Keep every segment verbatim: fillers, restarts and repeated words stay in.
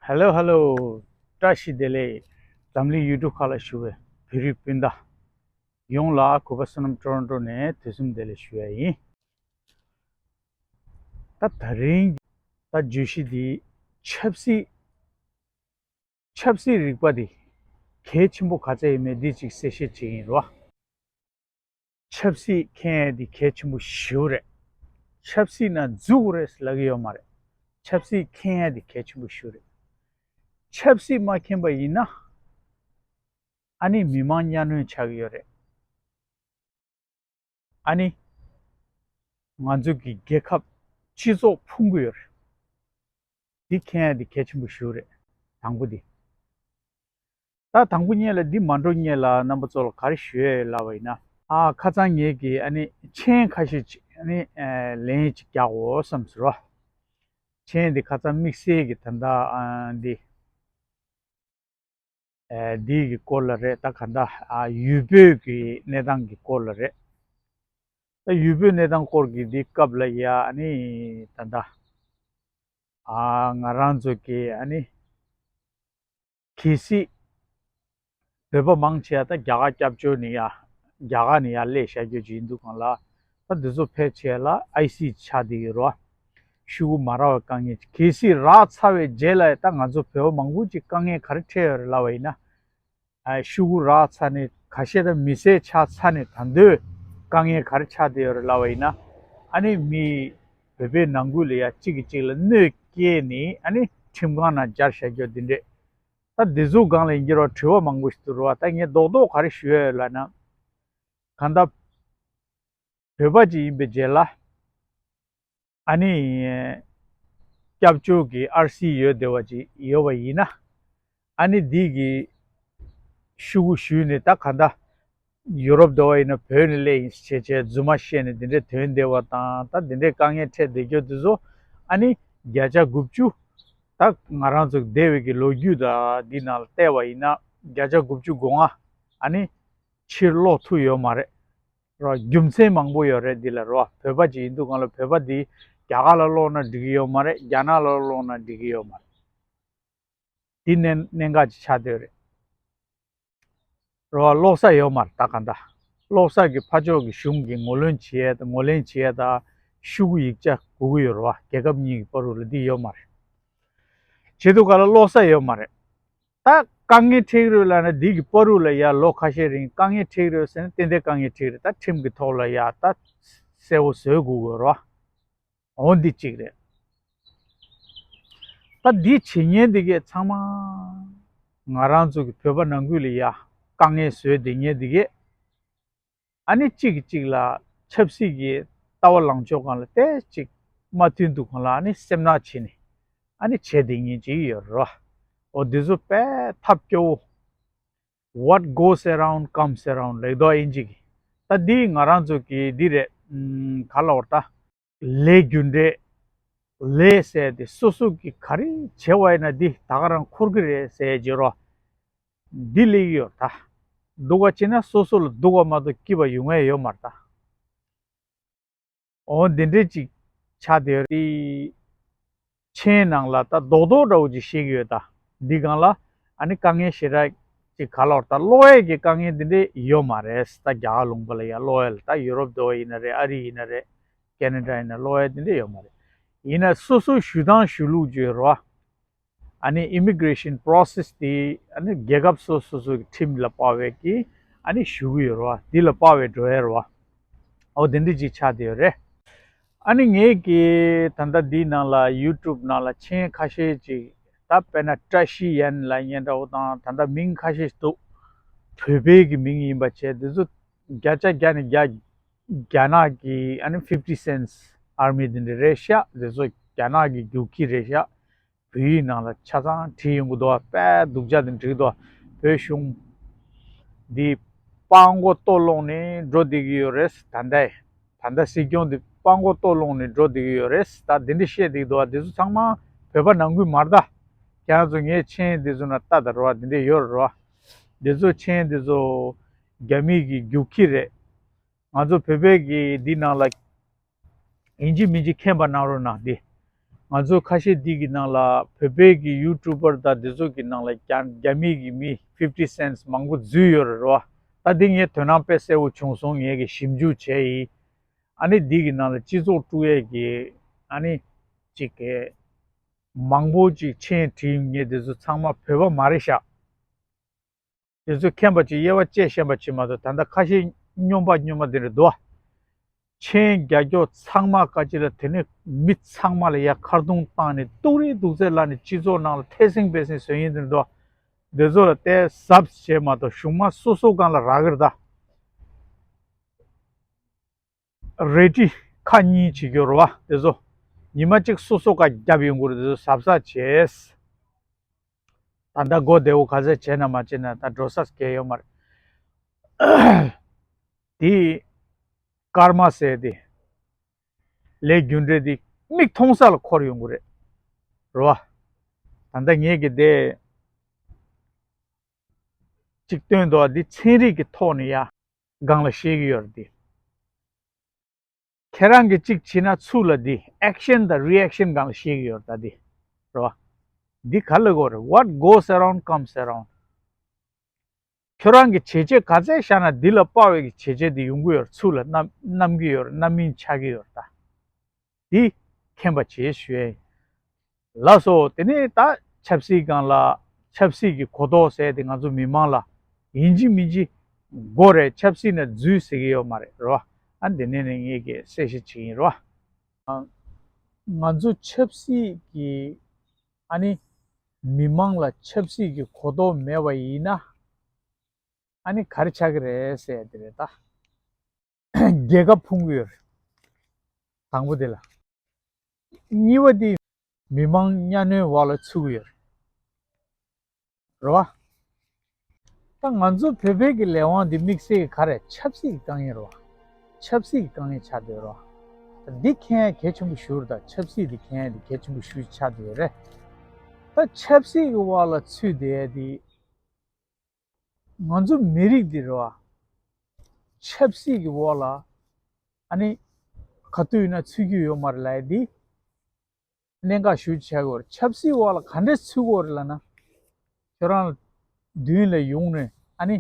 Hello hello, བཀྲ་ཤིས་བདེ་ལེགས། འཛམ་གླིང་ཡུལ་གྲུ་ཁག་ལ་བཞུགས་པའི་བོད་རིགས་སྤུན་ཟླ་ཡོངས་ལ་གུས་པ་བསོད་ནམས་ཊོ་རོན་ཊོ་ནས་དུས་གསུམ་བདེ་ལེགས་ཞུ་ཡ་ཡིན། ད་ད་རིང་ད་བརྗོད་གཞི་འདི་ཆབ་སྲིད། ཆབ་སྲིད་རིག་པ་འདི་གལ་ཆེན་པོ་ག་ཚད་ཡིན་མེད་འདི་ཅིག་གསལ་བཤད་བྱེད་ཀྱི་ཡིན་རོ། ཆབ་སྲིད་མཁྱེན་ཡ་འདི་གལ་ཆེན་པོ་ཞེ་པོ་རེད། ཆབ་སྲིད་ནང་འཛུལ་དགོས་རེད་ལབ་ཀྱི་ཡོད་མ་རེད། ཆབ་སྲིད་མཁྱེན་ཡ་འདི་གལ་ཆེན་པོ་ཞེ་པོ་རེད། ཆབ་སྲིད་མ་མཁྱེན་པ་ཡིན་ན་ཨ་ནི་མི་མང་གཉའ་གནོན་ཆགས་ཀྱི་ཡོད་རེད། ཨ་ནི། ང་ཚོ་གི་རྒྱལ་ཁབ་སྤྱི་ཚོགས་ཕུང་གི་ཡོད་རེད། འདི་མཁྱེན་ཡ་འདི་གལ་ཆེན་པོ་ཞེ་པོ་རེད། དང་པོ་འདི། ད་དང་པོ་ཉིད་ལ་འདི་མ་འགྲོ་སྔོན་ལ་རྣམ་པ་ཚོ་ལ་ག་རེ་ཞུ་ཡ་ཡོད་ལབ་པ་ཡིན་ན། ཨ་ཁ་སང་ངེད་ཀྱིས་ཨ་ནི་མཆན་ཁ་ཤས་ཅིག་ཨ་ནི་ལན་ཅིག་རྒྱག་འོ་བསམ་ཟེར་རོ། མཆན་འདི་ཁ་སང་དམིགས་བསལ་གྱི་ད་ལྟ་ཨ་འདི། ཨ་འདི་གི་སྐོར་ལ་རེད། ད་ག་ད་ཨ་ཡུལ་བོད་ཀྱི་གནས་སྟངས་ཀྱི་སྐོར་ལ་རེད། ད་ཡུལ་བོད་གནས་སྟངས་སྐོར་གྱི་འདི་སྐབས་ལ་ཡ་ཨ་ནི་ད་ད་ཨ་ང་རང་ཚོ་གི་ཨ་ནི་གལ་སྲིད་བོད་པ་མང་ཆེ་བ་ད་རྒྱ་གར་སྐྱབས་བཅོལ་ནས་ཡ་རྒྱ་གར་ནས་ཡར་སླེབས་བཞག་རྒྱུ་ཅིག་ཡིན་དུས་སྒང་ལ། ད་འདི་ཚོ་ཕལ་ཆེར་ལ་ཨའི་སི་ཆགས་བསྡད་ཡོད་རེད་བ། ཤོག་གུ་མ་རག་པའི་དཀའ་ངལ་ཅིག་གལ་སྲིད་རག་ཚར་བའི་རྗེས་ལ་ད་ང་ཚོ་བོད་པ་མང་པོ་ཅིག་དཀའ་ངལ་ག་རེ་འཕྲད་ཡོད་རེད་ལབ་པ་ཡིན་ན། ཨ་ཤོག་གུ་རག་ཚར་ནས་ཁ་ཤས་ད་མི་སེར་ཆགས་ཚར་ནས་ད་དུང་དཀའ་ངལ་ག་རེ་ཆགས་བསྡད་ཡོད་རེད་ལབ་པ་ཡིན་ན། ཨ་ནི་མི་བོད་པའི་ནང་ཁུལ་ལ་ཡ་གཅིག་གིས་གཅིག་ལ་གནོད་སྐྱེལ་ནས་ཨ་ནི་ཁྲིམས་ཁང་ནང་སྦྱར་བཞག་རྒྱུ་འདི་འདྲས། ད་འདི་ཚོ་སྒང་ལ་ཡིན་གྱི་རོ་དྲི་བ་མང་པོ་ཞིག་འདུག་རོ། ད་ངས་རྡོག་རྡོག་ག་རེ་ཞུ་ཡ་ཡོད་ལབ་ན། གང་ལྟར་བོད་པ་ཅིག་ཡིན་པའི་རྗེས་ལ་ཨ་ནི་སྐྱབས་བཅོལ་གྱི་ཨར་སི་ཡོད་བསྡད་པ་ཅིག་ཡོད་པ་ཡིན་ན། ཨ་ནི་འདི་གི་ཤོག་གུ་ཞུས་ནས་ད་གང་ལྟར་ཡུ་རོབ་འདྲ་བ་ཡིན་ན་བོད་ནས་སླེབས་ཡིན་ཞེས་བྱས་རྫུན་མ་བཤད་ནས་འདི་འདྲའི་དོན་བདེ་བ་དང་ད་འདི་འདྲའི་དཀའ་ངལ་འཕྲད་བསྡད་རྒྱུ་དེ་ཚོ་ཨ་ནི་བརྒྱ་ཆ་དགུ་བཅུ། ད་ང་རང་ཚོ་འདས་པའི་གི་ལོ་རྒྱུས་དང་འདི་ནང་ལ་བལྟས་པ་ཡིན་ན་བརྒྱ་ཆ་དགུ་བཅུ་གོ་ལྔ་ཨ་ནི་ཕྱིར་ལོག་ཐུབ་ཡོད་མ་རེད། རོ་རྒྱུ་མཚན་མང་པོ་ཡོད་རེད་འདི་ལ་རོ། བོད་པ་ཅིག་ཡིན་དུས་སྒང་ལ་བོད་པ་འདི་རྒྱ་གར་ལ་ལོག་ན་འགྲིག་གི་ཡོད་མ་རེད། རྒྱ་ནག་ལ་ལོག་ན་འགྲིག་གི་ཡོད་མ་རེད། འདི་གནད་གནད་འགག་ཅིག་ཆགས་བསྡད་རེད། རོ་ལོག་ས་ཡོད་མ་རེད། ད་ག་འདྲ་ལོག་ས་གི་ཕར་ཕྱོགས་ཀྱི་གཞུང་གིས་ངོ་ལོན་བྱེད་ཡས་དང་ངོ་ལེན་བྱེད་ཡས་དང་ཤོག་གུ་ཡིག་ཆ་དགོས་ཀྱི་ཡོད་རེད་བ། རྒྱལ་ཁབ་གཉིས་ཀྱི་བར་དུ་ལ་འདི་ཡོད་མ་རེད། བྱེད་དུས་སྒང་ལ་ལོག་ས་ཡོད་མ་རེད། ད་དཀའ་ངལ་འཕྲད་ཀྱི་རེད་ལབ་ན་འདི་གི་བར་དུ་ལ་ཡ་ལོ་ཁ་ཤས་རིང་དཀའ་ངལ་འཕྲད་ཀྱི་རེད་ཟེར་ན་ཏན་ཏན་དཀའ་ངལ་འཕྲད་ཀྱི་རེད། ད་ཁྲིམས་ཀྱི་ཐོག་ལ་ཡ་ད་གསལ་པོ་བཟོ་དགོས་ཀྱི་ཡོད་རེད་བ། འོ་འདི་གཅིག་རེད། ད་འདི་བྱེད་མཁན་འདི་གས་ཚང་མ་ང་རང་ཚོ་གི་བོད་པ་ནང་ཁུལ་ལ་ཡ་དཀའ་ངལ་བཟོས་བསྡད་མཁན་འདི་གས། ཨ་ནི་གཅིག་གིས་གཅིག་ལ་ཆབ་སྲིད་ཀྱི་ལྟ་བ་ལངས་ཕྱོགས་སྒང་ལ་ཏོག་ཙམ་མ་མཐུན་དུས་སྒང་ལ་ཨ་ནི་སེམས་ནག་བྱས་ནས་ཨ་ནི་བྱས་བསྡད་མཁན་ཅིག་ཡོད་རེད་བ། འོ་འདི་ཚོ་དཔེ་ཐབས་སྐྱོ་བོ། What goes around comes around ལབ་འདུག་ཨིན་ཇི་གི། ད་འདི་ང་རང་ཚོ་གི་འདི་རེད། ཨམ། ག་ལབ་དགོས་རེད་ད། ལས་རྒྱུ་འབྲས། ལས་ཟེར་དེ་སོ་སོ་གི་ག་རེ་བྱས་པ་ཡིན་ན་འདི་ད་ག་རང་འཁོར་གི་རེད་ཟེར་བརྗོད་རོགས། འདི་ལས་ཀྱི་ཡོད་རེད་ད། སྡུག་པ་བྱས་ན་སོ་སོ་ལ་སྡུག་པ་མ་གཏོགས་སྐྱིད་པ་ཡོང་ཡ་ཡོད་མ་རེད་ད། འོ་འདི་འདྲས་ཅིག་ཆགས་བསྡད་ཡོད་རེད། མཆན་ནང་ལ་ད་རྡོག་རྡོག་འདྲ་བོ་ཅིག་བཤད་ཀྱི་ཡོད་ད། འདི་སྒང་ལ་ཨ་ནི་དཀའ་ངལ་ཞེ་དྲག་ཅིག་ག་ལབ་དགོས་རེད་ད། ཀློག་ཡས་ཀྱི་དཀའ་ངལ་འདི་འདྲས་ཡོད་མ་རེད། ད་རྒྱ་གར་ལུང་པ་ལ་ཡ་ཀློག་ཡས་ལ་ད་ཡུ་རོབ་འདྲ་བོ་ཡིན་ན་རེད། ཨ་རི་ཡིན་ན་རེད། ཁེ་ན་ཌ་ཡིན་ན་ཀློག་ཡས་འདི་འདྲས་ཡོད་མ་རེད། ཡིན་ན་སོ་སོའི་ཞུ་སྟངས་ཞུ་ལུགས་ཅིག་ཡོད་རེད་བ། ཨ་ནི་ཨི་མི་གི་རེ་ཤན་པོ་རོ་སེ་སི་དེ་ཨ་ནི་རྒྱལ་ཁབ་སོ་སོ་སོ་གི་ཁྲིམས་ལ་དཔག་པའི་གི་ཨ་ནི་ཞུ་གི་ཡོད་རེད་བ། འདི་ལ་དཔག་པའི་འགྲོ་ཡ་རེད་བ། འོ་དེ་འདྲ་ཅིག་ཆགས་བསྡད་ཡོད་རེད། ཨ་ནི་ངས་ཀྱི་ད་ལྟ་འདིའི་ནང་ལ་ཡུ་ཊུབ་ནང་ལ་མཆན་ཁ་ཤས་ཅིག་ད་དཔེར་ན་བཀྲ་ཤིས་ཡན་ལབ་མཁན་འདྲ་བོ་དང་ད་ལྟ་མིང་ཁ་ཤས་ཤིག་འདུག་བོད་པའི་གི་མིང་ཡིན་པ་བྱས་འདི་ཚོ་བརྒྱ་ཆ་བརྒྱ་ནས་བརྒྱ་རྒྱ་ནག་གི་ཨ་ནི་ཕིབ་ཊི་སེན་སི་ཨར་མི་འདི་འདྲ་རེད་ཤག་འདི་ཚོ་རྒྱ་ནག་གི་རྒྱུག་ཁྱི་རེད་ཤག་བོད་ཡིག་ནང་ལ་ཆ་ཚང་བྲིས་ཡོང་གི་འདུག་བ། དཔེ་སྡུག་ཅག་དེ་འགྲིག་འདུག་བ། བོད་གཞུང་འདི་སྤྲང་པོ་ལྟོ་སློང་ནས་འགྲོ་བསྡད་ཀྱི་ཡོད་རེད། ད་ལྟའི་ད་ལྟ་སྲིད་སྐྱོང་འདི་སྤྲང་པོ་ལྟོ་སློང་ནས་འགྲོ་བསྡད་ཀྱི་ཡོད་རེད། ད་འདི་འདྲ་བཤད་བསྡད་ཀྱི་འདུག་བ། འདི་ཚོ་ཚང་མ་བོད་པ་ནང་ཁུལ་མ་རེད་ད། ཁྱེད་རང་ཚོ་ངའི་མཆན་འདི་ཚོ་ནང་ལྟ་དང་རེད་བ། འདི་འདྲ་ཡོད་རེད་བ། འདི་ཚོ་མཆན་འདི་ཚོ་རྒྱ་མི་གི་རྒྱུག་ཁྱི་རེད། ང་ཚོ་བོད་པའི་གི་འདི་ནང་ལ་ཡིན་གཅིག་མིན་གཅིག་མཁྱེན་པ་གནང་རོགས་གནང་། འདི་ ང་ཚོ་ཁ་ཤས་འདི་གི་ནང་ལ་བོད་པའི་གི་ཡུ་ཊུབ་པར་དང་འདི་ཚོ་གི་ནང་ལ་རྒྱ་རྒྱ་མི་གི་མི་ཕིབ་ཊི་སེན་ཊི་མང་པོ་འཛུལ་ཡོད་རེད་རོ། ད་འདི་ངས་དོ་སྣང་དཔེ་གསལ་པོ་བྱུང་སོང་། ངས་གི་ཞིབ་འཇུག་བྱས་ཡིན། ཨ་ནི་འདི་གི་ནང་ལ་སྤྱི་ཚོགས་དཀྲུག་ཡས་གི་ཨ་ནི་ཅིག་གི་མང་པོ་ཅིག་མཆན་བྲིས་ངས་འདི་ཚོ་ཚང་མ་བོད་པ་མ་རེད་ཤག་དེ་ཚོ་མཁྱེན་པ་ཅིག་དབྱེ་བ་བཅད་ཤེས་པ་ཅིག་མ་གཏོགས། ད་ལྟ་ཁ་ཤས་སྨྱོན་པ་སྨྱོན་པ་དེ་འདྲ་འདུག་མཆན་རྒྱག་རྒྱུ་ཚང་མ་བཀའ་སྤྱི་ལ། དེ་ནས་མི་ཚང་མ་ལ་ཡ་ཁ་རྡུང་བཏང་ནས་སྡུག་རུས་སྡུག་ཚད་ལ་ནས་སྤྱི་ཚོགས་ནང་ལ་ཐེ་སྲིང་བེ་སྲིང་བཟོ་ཡིན་དེ་འདྲ་འདུག་དེ་ཚོ་ལ་ཏོག་ཙམ་བྱས་མ་གཏོགས་གཞུག་མ་སོ་སོ་སྒང་ལ་རག་གི་རེད་ད། རེ་ཌི་ཁ་གཉིས་བྱེད་རྒྱུ་རེད་བ། དེ་ཚོ་ཉི་མ་གཅིག་སོ་སོ་ཁ་རྒྱབ་ཡོང་གི་རེད། དེ་ཚོ་གཟབ་གཟབ་བྱས། ད་ལྟ་མགོ་བདེ་བོ་ག་ཚད་བྱས་ན་མ་བྱས་ན་ད་འགྲོ་ས་གལ་ཡོད་མ་རེད། དེ་ཀརྨ་ཟེར་དེ་ལས་རྒྱུ་འབྲས་དེ་མིག་མཐོང་ས་ལ་འཁོར་ཡོང་གི་རེད། རེད་བ། ད་ལྟ་ངས་གི་དེ་གཅིག་སྟོན་འདུག་འདི་ཚན་རིག་གི་ཐོག་ནས་ཡ་སྒང་ལ་བཤད་ཀྱི་ཡོད་རེད་དེ། ཁྱེད་རང་གིས་གཅིག་བྱས་ན་ཚུར་ལ་འདི་ཨེག་ཤན་དང་རི་ཨེག་ཤན་སྒང་ལ་བཤད་ཀྱི་ཡོད་རེད་ད་འདི། རེད་བ། འདི་ག་ལ་གོ་རེད། What goes around comes around། ཁྱོད་རང་གི་བྱས་རྗེས་ག་ཚད་བཞག་ན་འདི་ལ་དཔག་པའི་གི་བྱས་རྗེས་འདི་ཡོང་གི་ཡོད་རེད། ཚུར་ལ་བསྣམ་བསྣམ་གྱི་ཡོད་རེད། རྣམ་སྨིན་ཆགས་ཀྱི་ཡོད་རེད་ད། འདི་མཁྱེན་པ་བྱེད་ཞུ་ཡ་ཡིན། ལགས་སོ། དེ་ནས་ད་ཆབ་སྲིད་སྒང་ལ་ཆབ་སྲིད་ཀྱི་གོ་རྟོགས་ཟེར་དེ་ང་ཚོ་མི་མང་ལ་ཡིན་གཅིག་མིན་གཅིག་དགོས་རེད། ཆབ་སྲིད་ནས་འཛུལ་ཟེར་གྱི་ཡོད་མ་རེད། རེད་བ། ཨ་འདི་ནས་ནས་ངེད་ཀྱིས་གསལ་བཤད་བྱེད་ཀྱི་ཡིན། རེད་བ། ང་ཚོ་ཆབ་སྲིད་ཀྱི་ཨ་ནི་མི་མང་ལ་ཆབ་སྲིད་ཀྱི་གོ་རྟོགས་མེད་པ་ཡིན་ན་ཨ་ནི་ག་རེ་ཆགས་ཀྱི་རེད་ཟེར་ཡ་དེ་རེད་ད། རྒྱལ་ཁ་ཕུང་གི་ཡོད་རེད། དང་པོ་དེ་ལ། གཉིས་པ་དེ་མི་མང་གཉའ་གནོན་འོག་ལ་ཚུད་ཀྱི་ཡོད་རེད། རེད་བ། ད་ང་ཚོ་བོད་པའི་གི་ལས་དབང་འདི་དམིགས་བསལ་གྱི་ག་རེ་ཆབ་སྲིད་ཀྱི་དཀའ་ངལ་རེད་བ། ཆབ་སྲིད་ཀྱི་དཀའ་ངལ་ཆགས་བསྡད་ཡོད་རེད་བ། ད་འདི་མཁྱེན་ཡ་གལ་ཆེན་པོ་ཞིག་རེད། ད་ཆབ་སྲིད་འདི་མཁྱེན་ཡ་འདི་གལ་ཆེན་པོ་ཞིག་ཆགས་བསྡད་ཡོད་རེད། ད་ཆབ་སྲིད་ཀྱི་འོག་ལ་ཚུད་བསྡད་ཡ་འདི། ང་ཚོ་མི་རིགས་འདི་རེད་བ། ཆབ་སྲིད་ཀྱི་འོག་ལ་ཨ་ནི་ག་དུས་ཡིན་ན་ཚུད་རྒྱུ་ཡོད་མ་རེད་ལབ་ཡ་འདི་གནད་འགག་ཞེ་པོ་ཆགས་ཀྱི་ཡོད་རེད། ཆབ་སྲིད་འོག་ལ་ག་འདྲས་ཚུད་ཀྱི་ཡོད་རེད་ལབ་ན། ཁྱོད་རང་མདུན་ལ་ཡོང་ནས་ཨ་ནི་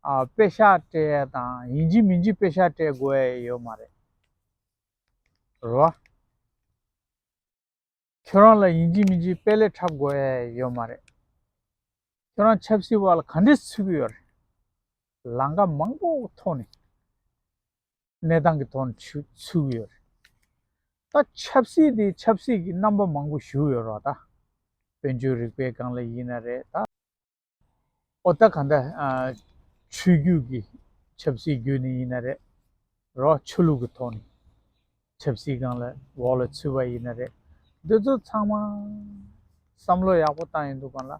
ཨ་པེ་ཤག་སྤྲད་ཡ་དང་ཡིན་གཅིག་མིན་གཅིག་པེ་ཤག་སྤྲད་དགོས་ཡ་ཡོད་མ་རེད། རེད་བ། ཁྱོད་རང་ལ་ཡིན་གཅིག་མིན་གཅིག་དཔེ་ལས་འཁྲབ་དགོས་ཡ་ཡོད་མ་རེད། ཁྱོད་རང་ཆབ་སྲིད་འོག་ལ་ག་འདྲས་ཚུད་ཀྱི་ཡོད་རེད། ལམ་ཁ་མང་པོ་ཐོག་ནས་གནས་སྟངས་ཀྱི་ཐོག་ནས་ཚུད་ཚུད་ཀྱི་ཡོད་རེད། ད་ཆབ་སྲིད་དེ་ཆབ་སྲིད་ཀྱི་རྣམ་པ་མང་པོ་ཞིག་ཡོད་རེད་བ། ད་དཔལ་འབྱོར་རིག་པའི་སྒང་ལ་ཡིན་ན་རེད་ད། ཨོ་ད་ག་འདྲ་ཨ་ཆོས་བརྒྱུད་ཀྱི་ཆབ་སྲིད་བརྒྱུད་ནས་ཡིན་ན་རེད། རོ་ཆོས་ལུགས་ཀྱི་ཐོག་ནས་ཆབ་སྲིད་སྒང་ལ་འོག་ལ་ཚུད་པ་ཡིན་ན་རེད། འདི་ཚོ་ཚང་མ་བསམ་བློ་ཡག་པོ་བཏང་ཡོང་དུས་སྒང་ལ་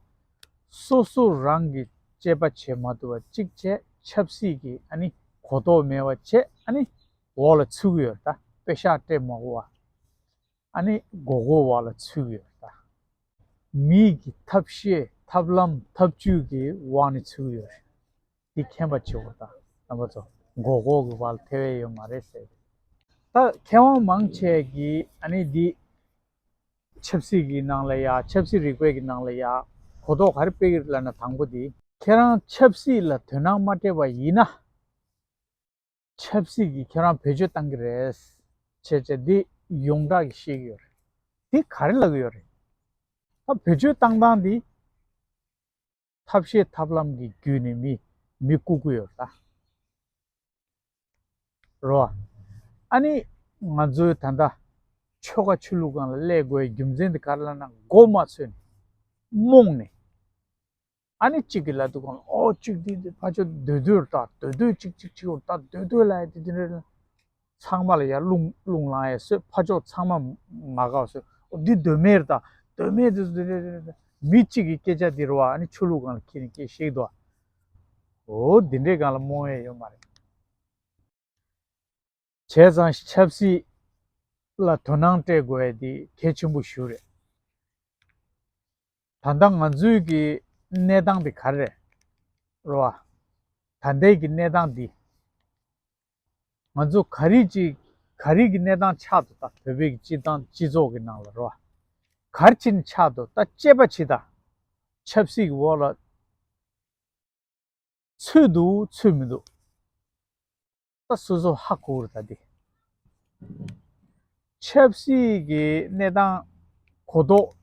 སོ་སོ་རང་གི་དཔྱད་པ་བྱེད་མ་ཐུབ་པ་གཅིག་བྱས། ཆབ་སྲིད་ཀྱི་ཨ་ནི་གོ་རྟོགས་མེད་པ་བྱས། ཨ་ནི་འོག་ལ་ཚུད་ཀྱི་ཡོད་རེད། ད་པེ་ཤག་སྤྲད་མ་དགོས་པ། ཨ་ནི་མགོ་སྐོར་བ་ལ་ཚུད་ཀྱི་ཡོད་རེད་ད། མི་གི་ཐབས་ཤེས་ཐབས་ལམ་ཐབས་ཇུས་ཀྱི་དབང་ནས་ཚུད་ཀྱི་ཡོད་རེད། འདི་མཁྱེན་པ་བྱེད་དགོས་ད། རྣམ་པ་ཚོ་མགོ་སྐོར་གྱི་བར་ལ་ཐེ་བའི་ཡོད་མ་རེད་ཟེར། ད་མཁས་དབང་མང་ཆེ་གིས་ཨ་ནི་འདི་ཆབ་སྲིད་ཀྱི་ནང་ལ་ཡ་ཆབ་སྲིད་རིག་པའི་གི་ནང་ལ་ཡ་གོ་རྟོགས་ག་རེ་སྤེལ་གྱི་རེད་ལབ་ན། དང་པོ་འདི་ཁྱེད་རང་ཆབ་སྲིད་ལ་དོ་སྣང་མ་སྤྲད་པ་ཡིན་ན། ཆབ་སྲིད་ཀྱིས་ཁྱེད་རང་བེད་སྤྱོད་བཏང་གི་རེད། བྱས་བྱས་འདི་ཡོངས་གྲགས་ཀྱིས་བཤད་ཀྱི་ཡོད་རེད། འདི་ག་རེ་ལབ་ཀྱི་ཡོད་རེད། ད་བེད་སྤྱོད་བཏང་སྟངས་འདི་ཐབས་ཤེས་ཐབས་ལམ་གྱི་བརྒྱུད་ནས་མི་མི་བཀུག་གི་ཡོད་རེད་ད། རོ། ཨ་ནི་ང་ཚོའི་ད་ལྟ་ཆོལ་ཁ་ཆོས་ལུགས་སྒང་ལ་སླེབས་དགོས་པའི་རྒྱུ་མཚན་དེ་ག་རེ་ལབ་ན། མགོ་མ་ཚོས་ནས་རྨོངས་ནས། ཨ་ནི་གཅིག་གིས་ལབ་དུས་སྒང་ལ། ཨོ་གཅིག་འདི་འདི་ཕར་ཕྱོགས་འདོད་འདོད་ལྟ། འདོད་འདོད་གཅིག་གཅིག་གཅིག་ལྟ། འདོད་འདོད་ལབ་ཡ་དེ་དེ་འདྲ་ཚང་མ་ལ་ཡར་རླུང་རླུང་ལངས་ཡ་བཟོས། ཕར་ཕྱོགས་ཚང་མ་མ་དགའ་བཟོས། ཨོ་འདི་འདོད་མེད་རེད་ད། འདོད་མེད་དེ་འདི་འདྲ་འདི་འདྲ། མི་གཅིག་གི་སྐད་ཆ་འདི་རེད་བ། ཨ་ནི་ཆོས་ལུགས་སྒང་ལ་འཁྱེར་ནས་སྐད་བཤད་ཀྱི་འདུག་ཨོ་འདི་འདྲའི་སྒང་ལ་རྨོངས་ཡ་ཡོད་མ་རེད། བྱས་ཙང་ཆབ་སྲིད་ལ་དོ་སྣང་སྤྲད་དགོས་ཡ་དེ་གལ་ཆེན་པོ་ཞིག་རེད། ད་ལྟ་ང་ཚོའི་གི་གནས་སྟངས་དེ་ག་རེ་རེད་བ། ད་ལྟའི་གི་གནས་སྟངས་འདི་ང་ཚོ་ག་རེ་ཅིག་ག་རེ་གི་གནས་སྟངས་ཆགས་འདུག་ད་བོད་པའི་གི་སྤྱི་བཏང་སྤྱི་ཚོགས་ཀྱི་ནང་ལ་རེད་བ། ག་རེ་བྱས་ནས་ཆགས་འདུག་ད་དཔྱད་པ་བྱེད་དང་། ཆབ་སྲིད་ཀྱི་འོག་ལ་ཚུད་འདུག་ཚུད་མི་འདུག་ད་སོ་སོ་ཧ་གོ་གི་རེད། ད་འདི་ཆབ་སྲིད་ཀྱི་གནས་སྟངས་གོ་རྟོགས་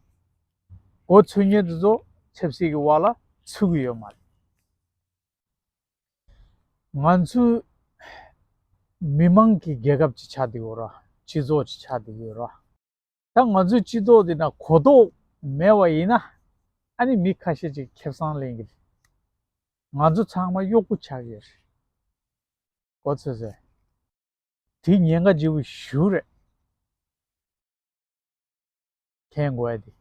གོ་ཚོད་མཁན་དེ་ཚོ་ཆབ་སྲིད་ཀྱི་འོག་ལ་ཚུད་ཀྱི་ཡོད་མ་རེད། ང་ཚོའི་མི་མང་གི་རྒྱལ་ཁབ་ཅིག་ཆགས་བསྡད་ཡོད་རེད། སྤྱི་ཚོགས་ཅིག་ཆགས་བསྡད་ཡོད་རེད། ད་ང་ཚོའི་སྤྱི་ཚོགས་འདི་ན་གོ་རྟོགས་མེད་པ་ཡིན་ན། ཨ་ནི་མི་ཁ་ཤས་ཅིག་ཁེ་བཟང་ལེན་གྱི་རེད། ང་ཚོ་ཚང་མ་གཡོག་པོ་ཆགས་ཀྱི་རེད། གོ་ཚོད་ཚོད། དེ་ཉེན་ཁ་ལྗིད་པོ་ཞེ་པོ་རེད། མཁྱེན་དགོས་ཡ་དེ།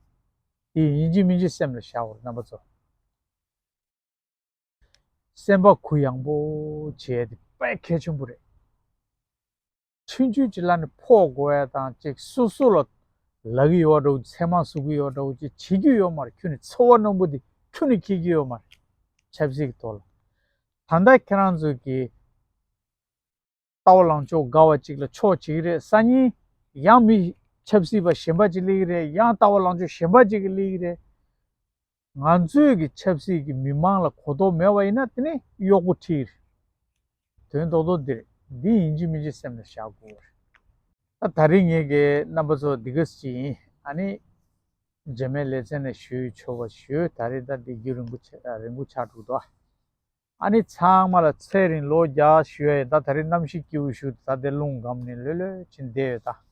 དེ་ཡིན་གཅིག་མིན་གཅིག་སེམས་ལ་བཞག་དགོས་རེད། རྣམ་པ་ཚོ། སེམས་པ་གུ་ཡངས་པོ་བྱེད་ཡ་དེ་དཔེ་གལ་ཆེན་པོ་རེད། ཆུང་ཆུང་ཅིག་ལ་ནི་ཕོག་དགོས་ཡ་དང་ཅིག་སོ་སོ་ལ་ལབ་ཀྱི་ཡོད་འདྲ་བོ། མཚན་མ་ཟུག་གི་ཡོད་འདྲ་བོ་ཅིག་བྱེད་རྒྱུ་ཡོད་མ་རེད། ཁྱོན་ནས་ཚོར་བ་རྣོན་པོ་དེ་ཁྱོན་ནས་འཁྱེར་རྒྱུ་ཡོད་མ་རེད། ཆབ་སྲིད་ཀྱི་ཐོག་ལ། ད་ལྟ་ཁྱེད་རང་ཚོ་གི་ལྟ་བ་ལངས་ཕྱོགས་འགལ་བ་ཅིག་ལ་ཕྱོགས་གཅིག་རེད། སང་ཉིན་ཡང་མི་ཆབ་སྲིད་པ་གཞན་པ་ཅིག་སླེབས་ཀྱི་རེད། ཡང་ལྟ་བ་ལངས་ཕྱོགས་གཞན་པ་ཅིག་གིས་སླེབས་ཀྱི་རེད། ང་ཚོས་ཀྱི་ཆབ་སྲིད་ཀྱི་མི་མང་ལ་གོ་རྟོགས་མེད་པ་ཡིན་ན་དེ་ནི་གཡོག་པོ་ཁྲིད་རེད། དོན་རྡོག་རྡོག་འདི་རེད། འདི་ཡིན་གཅིག་མིན་གཅིག་སེམས་ལ་བཞག་དགོས་རེད། ད་ད་རིང་ངེད་ཀྱི་རྣམ་པ་ཚོ་འདི་ག་ཅིག་ཡིན། ཨ་ནི་རྗེས་མའི་ལེ་ཚན་ནས་ཞུ་ཆོག་པ་ཞུ། ད་རེས་ད་འདི་རྒྱུན་རིང་པོ་ཆགས་རིང་པོ་ཆགས་འགྲོ་འདུག་ཨ་ནི་ཚང་མ་ལ་ཚེ་རིང་ལོ་བརྒྱ་ཞུ་ཡ་ཡིན། ད་ད་རེས་གནམ་གཤིས་སྐྱིད་པོ་ཞུ། ད་དེ་རླུང་སྒམ་ནས་ལྷོད་ལྷོད་ཕྱིན་བསྡད་ཡོད་ད།